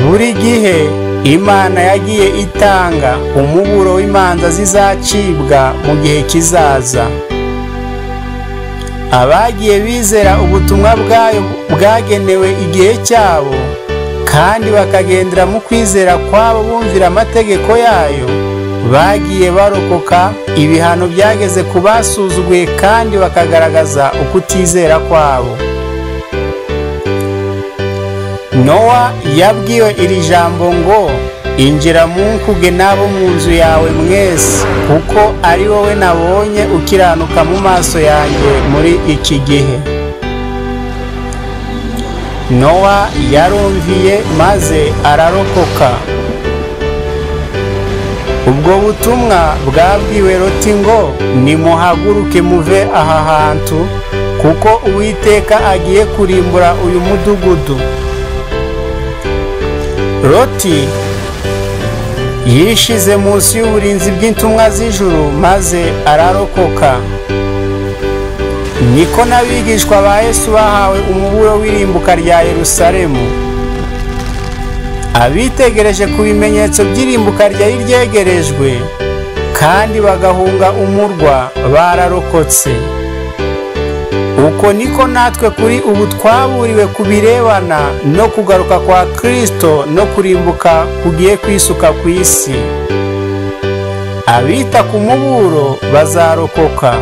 Buri gihe Imana yagiye itanga umuburo w'imanza zizacibwa mu gihe kizaza. Abagiye bizera ubutumwa bwayo bwagenewe igihe cyabo kandi bakagendera mu kwizera kwabo bumvira amategeko yayo, bagiye barokoka ibihano byageze ku basuzuguye kandi bakagaragaza ukutizera kwabo. Nowa yabwiwe iri jambo ngo: injira mu nkuge n'abo mu nzu yawe mwese, kuko ari wowe nabonye ukiranuka mu maso yanjye muri iki gihe. Nowa yarumviye maze ararokoka. Ubwo butumwa bwabwiwe Loti ngo: nimuhaguruke muve aha hantu, kuko Uwiteka agiye kurimbura uyu mudugudu. Loti yishize munsi y'uburinzi bw'intumwa z'ijuru maze ararokoka. Niko n'abigishwa ba Yesu bahawe umuburo w'irimbuka rya Yerusalemu. Abitegereje ku bimenyetso by'irimbuka ryari ryegerejwe kandi bagahunga umurwa bararokotse. Uko niko natwe kuri ubu twaburiwe ku birebana no kugaruka kwa Kristo no kurimbuka kugiye kwisuka ku isi. Abita ku muburo bazarokoka.